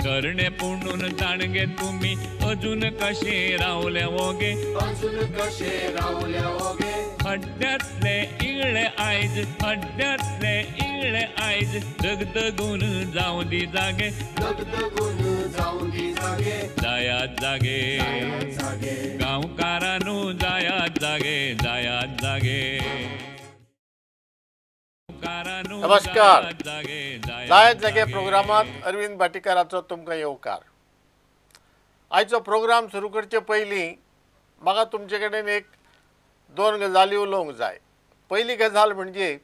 तरणे पुणून जाणगे तुमी अजून कशे रावले ओगे, अजून कशे रावले ओगे। हड्ड्यांतले इगळे आयज, हड्ड्यांतले इगळे आयज, दगदगून जावं दी जागे, दगदगून जावं दी जागे। जायात जागे गांवकारानू, जायात जागे, जायात जागे। नमस्कार, जायात जागे प्रोग्रामात अरविंद भाटीकाराचो तुमकां येवकार। आयचो प्रोग्राम सुरू करचे पयलीं म्हाका तुमचे कडेन एक दोन गजाली उलोवंक जाय। पयली गजाल म्हणजे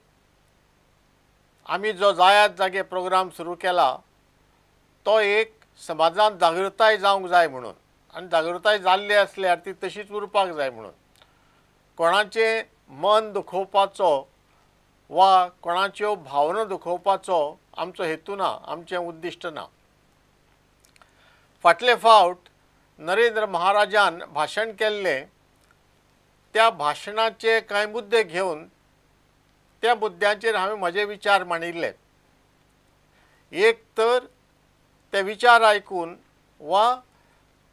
आमी जो जायात जागे प्रोग्राम सुरू केला तो एक समाजांत जागृताय जावंक जाय म्हणून, आनी जागृताय जाल्ली आसल्यार ती तशीच उरपाक जाय म्हणून, कोणाचें मन दुखोवपाचो वा कोणाच्यो भावना दुखोवपाचो आमचो हेतू ना, आमचें उद्दिश्ट ना। फाटले फावट नरेंद्र महाराजान भाशण केल्लें, त्या भाशणाचे कांय मुद्दे घेवन त्या मुद्द्यांचेर हांवें म्हजे विचार मांडिल्ले। एक तर ते विचार आयकून वा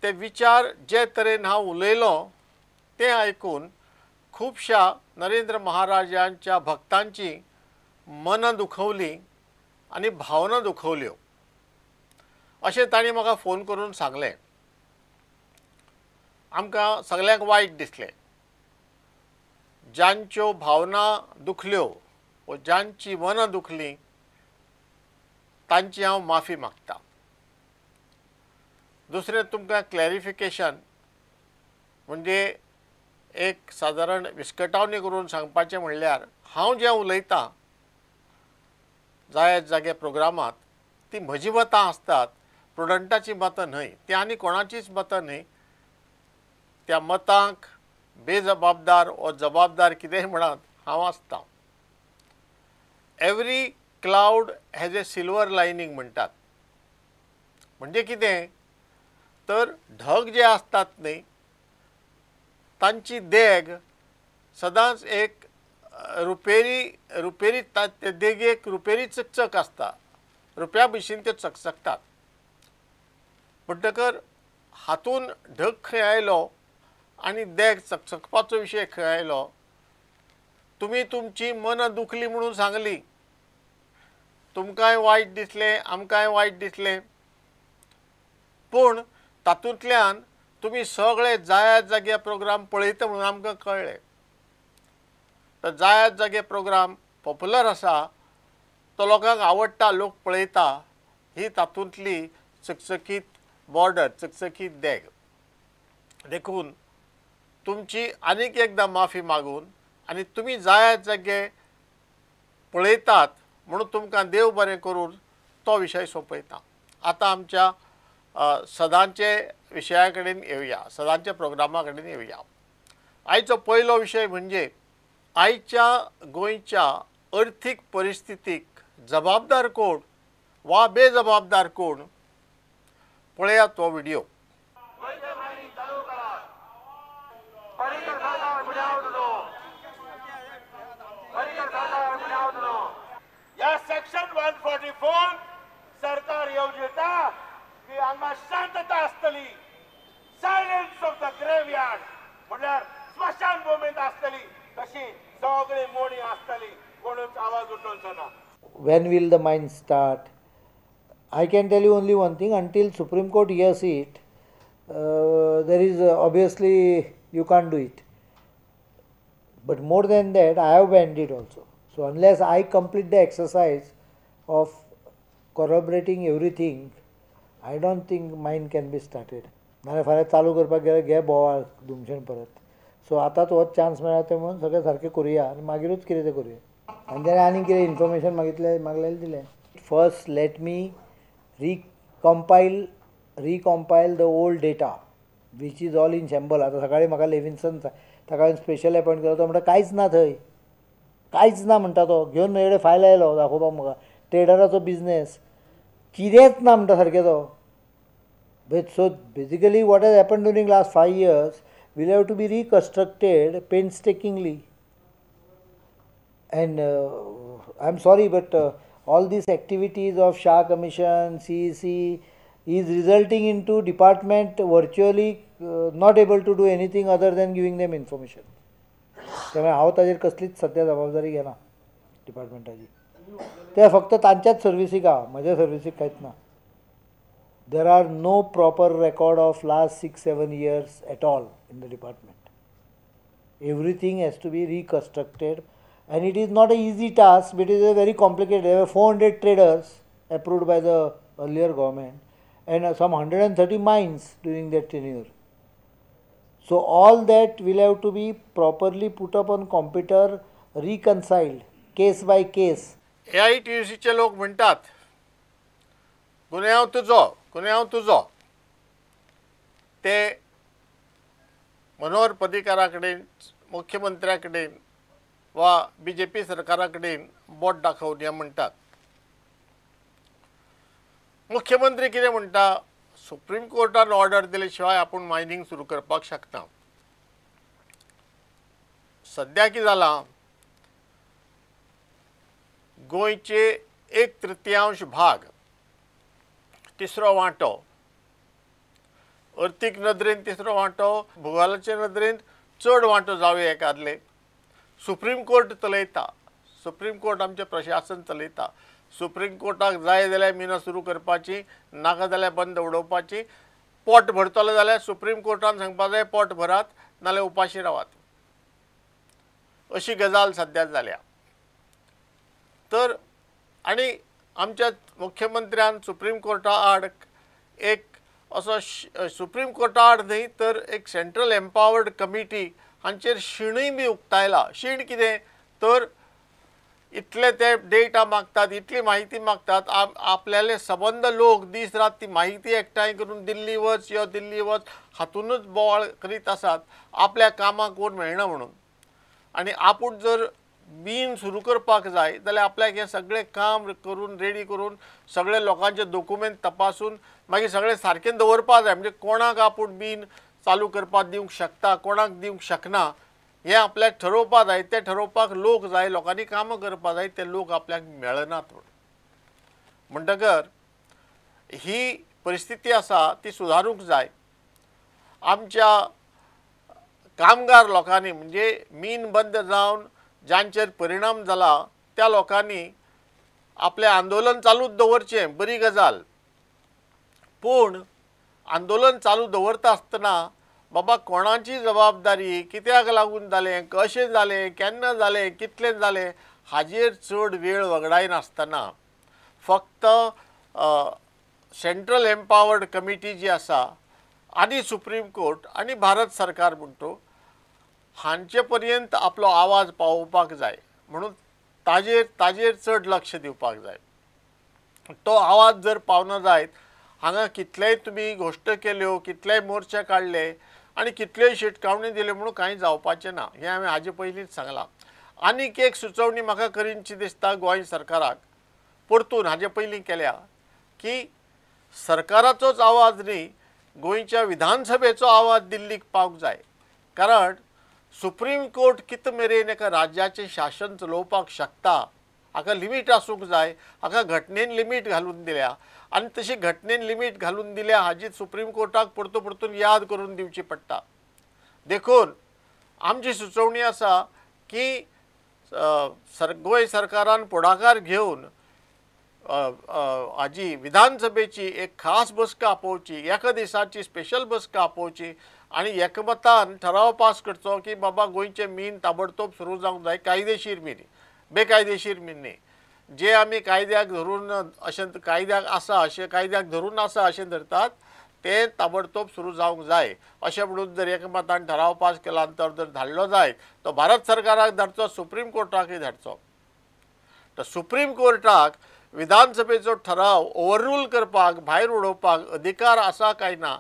ते विचार जे तरेन हांव उलयलो ते आयकून खुबश्या नरेंद्र महाराजांच्या भक्तांची मनां दुखवलीं आनी भावना दुखवल्यो अशें तांणी म्हाका फोन करून सांगलें। आमकां सगल्यांक वायट दिसलें। जांच्यो भावना दुखल्यो वा जांची मनां दुखलीं तांची हांव माफी मागता। दुसरें तुमकां क्लॅरिफिकेशन म्हणजे एक सादारण विस्कटावणी करून सांगपाचें म्हणल्यार हांव जें उलयतां जायात जागे प्रोग्रामांत ती म्हजी मतां आसतात, प्रुडंटाचीं मतां न्हय, ती आनी कोणाचीच मतां न्हय। त्या मतांक बेजबाबदार ओ जबाबदार कितेंय म्हणात हांव आसतां। Every cloud has a silver lining म्हणटात, म्हणजे कितें तर ढग जे आसतात न्हय तांची देग सदांच एक रुपेरी रुपेरी ते देगेक रुपेरी चकचक आसता, रुपया भशेन ते चकचकतात। म्हणटकर हातून ढग खंय आयलो आनी देग चकचकपाचो विशय खंय आयलो? तुमी तुमची मनां दुखली म्हणून सांगली, तुमकांय वायट दिसलें, आमकांय वायट दिसलें, पूण तातूंतल्यान तुमी सगळे जायात जागे प्रोग्राम पळयता म्हणून आमकां कळ्ळें। तर जायात जागे प्रोग्राम पॉप्युलर आसा, तो लोकांक आवडटा, लोक पळयता, ही तातूंतली चकचकीत बॉर्डर, चकचकीत देग। देखून तुमची आनीक एकदां माफी मागून आनी तुमी जायात जागे पळयतात म्हणून तुमकां देव बरें करून तो विशय सोंपयता। आतां आमच्या सदांचे विशया कडेन येवया, सदांच्या प्रोग्रामा कडेन येवया। आयचो पयलो विशय म्हणजे आयच्या गोंयच्या अर्थीक परिस्थितीक जबाबदार कोण वा बेजबाबदार कोण, पळयात तो व्हिडिओ। या सेक्शन 144 सरकार येवजता की हांगा शांतता आसतली, सायलेन्स ऑफ the graveyard म्हणल्यार स्मशानभूमींत आसतली तशी सगळी मोडी आसतली, कोणूच आवाज उठोवचो ना। When will the mine start? I can tell you only one thing, until Supreme Court hears it, there is obviously you can't do it. But more than that, I have banned it also. So unless I complete the exercise of corroborating everything, I don't think mine can be started. नाल्यार फाल्यां चालू करपाक गेल्यार घे बोवाळ धुमशेण परत। So आतांच होच चान्स मेळ्ळा ते म्हणून सगळें सारकें करुया आनी मागीरूच कितें तें करुया। आनी जाल्यार आनी कितें इन्फॉर्मेशन मागितलें मागलेलें दिलें। First let me recompile the old data which is all in shamble. आतां सकाळीं म्हाका लेविन्सन ताका हांवें स्पेशल अपॉयंट केलो, तो म्हणटा कांयच ना थंय, कांयच ना म्हणटा तो। घेवन म्हजे कडेन फायल आयलो दाखोवपाक म्हाका, ट्रेडराचो बिजनेस कितेंच ना म्हणटा सारकें तो. So basically what has happened during last 5 years will have to be reconstructed painstakingly. And I am sorry, but all these activities of Shah Commission, CEC, is resulting into department virtually not able to do anything other than giving them information. त्यामुळे हांव ताजेर कसलीच सद्या जबाबदारी घेना डिपार्टमेंटाची. ते फक्त तांच्याच सर्विसीक आहा, म्हज्या सर्विसीक कांयच ना. There are no proper record of last 6-7 years at all in the department. Everything has to be reconstructed and it is not a easy task, but it is a very complicated. There were 400 traders approved by the earlier government and some 130 mines during that tenure. So all that will have to be properly put up on computer, reconciled case by case. AITUCचे लोक म्हणटात गुन्यांव तुजो, गुन्यांव तुजो. ते मनोहर पर्रीकारा कडेन, मुख्यमंत्र्या कडेन वा बीजेपी सरकारा कडेन बोट दाखोवन हें म्हणटात. मुख्यमंत्री कितें म्हणटा, सुप्रीम कोर्टान ऑर्डर दिले शिवाय आपूण मायनींग सुरू करपाक शकना. सद्या कितें जालां, गोंयचे 1/3 भाग, तिसरो वांटो, अर्थीक नदरेन तिसरो वांटो, भुगोलाचे नदरेन चड वांटो जावया एकादले, सुप्रीम कोर्ट चलयता. सुप्रीम कोर्ट आमचें प्रशासन चलयता. सुप्रीम कोर्टाक जाय जाल्यार मिनां सुरू करपाची, नाका जाल्यार बंद उडोवपाची. पोट भरतलो जाल्यार सुप्रीम कोर्टान सांगपा जाय पोट भरात, नाल्यार उपाशी रावात, अशी गजाल सद्या जाल्या. तर आनी आमच्या मुख्यमंत्र्यान सुप्रीम कोर्टा आड एक असो सुप्रीम कोर्टा आड न्हय तर एक सेंट्रल एम्पावर्ड कमिटी हांचेर शिणूय बी उक्तायला. शीण कितें तर इतले ते डेटा मागतात, इतली म्हायती मागतात, आपल्याले सबंद लोक दीस रात ती म्हायती एकठांय करून दिल्ली वच यो दिल्ली वच हातूनच बोवाळ करीत आसात, आपल्या कामाक कोण मेळना म्हणून. आनी आपूण जर बीन सुरू करपाक जाय जाल्यार आपल्याक हें सगळें काम करून रेडी करून सगळे लोकांचे डॉक्युमेंट तपासून मागीर सगळें सारकें दवरपाक जाय. म्हणजे कोणाक आपूण बीन चालू करपाक दिवंक शकता, कोणाक दिवंक शकना हें आपल्याक ठरोवपाक जाय. तें ठरोवपाक लोक जाय, लोकांनी कामां करपाक जाय, ते लोक आपल्याक मेळनात. म्हणटकर ही परिस्थिती आसा ती सुदारूंक जाय. आमच्या कामगार लोकांनी, म्हणजे मीन बंद जावन जांचेर परिणाम जाला त्या लोकांनी आपलें आंदोलन चालूच दवरचें, बरी गजाल. पूण आंदोलन चालू दवरता आसतना बाबा कोणाची जबाबदारी, कित्याक लागून जालें, कशें जालें, केन्ना जालें, कितलें जालें हाजेर चड वेळ वगडायनासतना फक्त सेंट्रल एम्पावर्ड कमिटी जी आसा आनी सुप्रीम कोर्ट आनी भारत सरकार म्हणतो हांचे पर्यंत आपलो आवाज पावोवपाक जाय. म्हणून ताजेर ताजेर चड लक्ष दिवपाक जाय. तो आवाज जर पावना जायत, हांगा कितलेय तुमी घोष्ट केल्यो, कितलेय मोर्चे काडले आनी कितल्योय शिटकावणी दिल्यो म्हणून कांय जावपाचें ना, हें हांवें हाजे पयलींच सांगलां. आनीक एक सुचोवणी म्हाका करीनशी दिसता गोंय सरकाराक, परतून हाजे पयलीं केल्या की सरकाराचोच आवाज न्ही, गोंयच्या विधानसभेचो आवाज दिल्लीक पावंक जाय. कारण सुप्रीम कोर्ट कित मेरेन एका राज्याचें शासन चलोवपाक शकता हाका लिमीट आसूंक जाय. हाका घटनेन लिमीट घालून दिल्या आनी तशी घटनेन लिमीट घालून दिल्या हाजी सुप्रीम कोर्टाक परतून परतून याद करून दिवची पडटा. देखून आमची सुचोवणी आसा की गोंय सरकारान फुडाकार घेवन हाजी विधानसभेची एक खास बसका आपोवची, एका दिसाची स्पेशल बसका आपोवची आनी एकमतान ठराव पास करचो की बाबा गोंयचें मीन ताबडतोब सुरू जावंक जाय, कायदेशीर मीन, बेकायदेशीर मीन न्ही. जे आमी कायद्याक धरून अशें कायद्याक आसा अशें कायद्याक धरून आसा अशें धरतात ते ताबडतोब सुरू जावंक जाय अशें म्हणून जर एकमतान ठराव पास केला तर जर धाडलो जायत तो भारत सरकाराक धाडचो, सुप्रीम कोर्टाकय धाडचो. तर सुप्रीम कोर्टाक विधानसभेचो ठराव ओवररूल करपाक, भायर उडोवपाक अधिकार आसा काय ना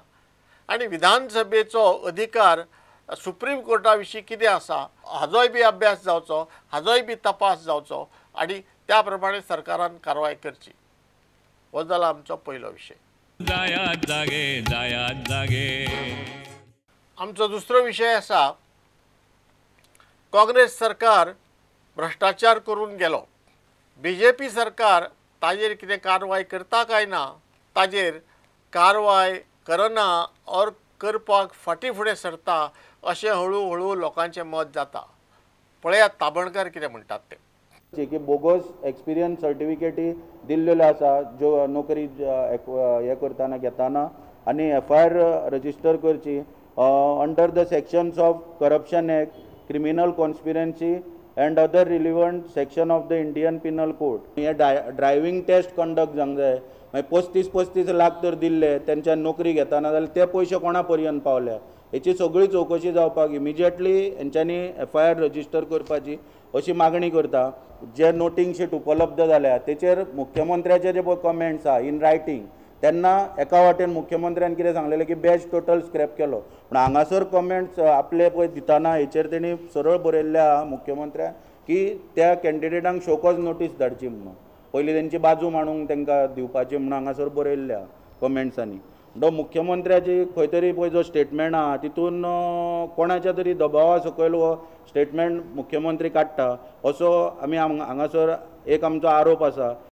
आनी विधानसभेचो अधिकार सुप्रीम कोर्टा विशीं कितें आसा हाजोय बी अभ्यास जावचो, हाजोय बी तपास जावचो आनी त्या प्रमाणे सरकारान कारवाय करची. हो जाला आमचो पयलो विशय. जायात जागे, जायात जागे. आमचो दुसरो विशय आसा, काँग्रेस सरकार भ्रश्टाचार करून गेलो, बीजेपी सरकार ताजेर कितें कारवाय करता काय ना ताजेर कारवाय करना ऑर करपाक फाटीं फुडें सरता अशें हळू हळू लोकांचें मत जाता. पळयात ताबणकर कितें म्हणटात ते. की बोगस एक्सपिरियन्स सर्टिफिकेटी दिल्लेल्यो आसा ज्यो नोकरी हे करतना घेताना आनी एफआयआर रजिस्टर करची under the sections of corruption act, criminal conspiracy and other relevant section of the Indian Penal Code. हे ड्रायव्हींग टेस्ट कंडक्ट जावंक जाय. मागीर 35-35 लाख तर दिल्ले तेंच्या नोकरी घेताना जाल्यार ते पयशे कोणा पर्यंत पावल्या हेची सगळी चवकशी जावपाक इमिजिएटली हेंच्यांनी एफआयआर रजिस्टर करपाची अशी मागणी करता. जे नोटींग शीट उपलब्ध जाल्या तेचेर मुख्यमंत्र्याचे जे पळय कमेंट्स आहा इन रायटींग, तेन्ना एका वाटेन मुख्यमंत्र्यान कितें सांगलेलें की बॅच टोटल स्क्रॅप केलो, पूण हांगासर कमेंट्स आपले पळय दितना हेचेर तेणी सरळ बरयल्लें आहा मुख्यमंत्र्यान की त्या कॅन्डिडेटांक शोकॉज नोटीस धाडची म्हणून, पयलीं तेंची बाजू मांडूंक तांकां दिवपाची म्हणून हांगासर बरयल्लें आहा कमेंट्सांनी. म्हणटो मुख्यमंत्र्याची खंय तरी पळय जो स्टेटमेंट आहा तितून कोणाच्या तरी दबावा सकयल हो स्टेटमेंट मुख्यमंत्री काडटा असो आमी हांगासर एक आमचो आरोप आसा.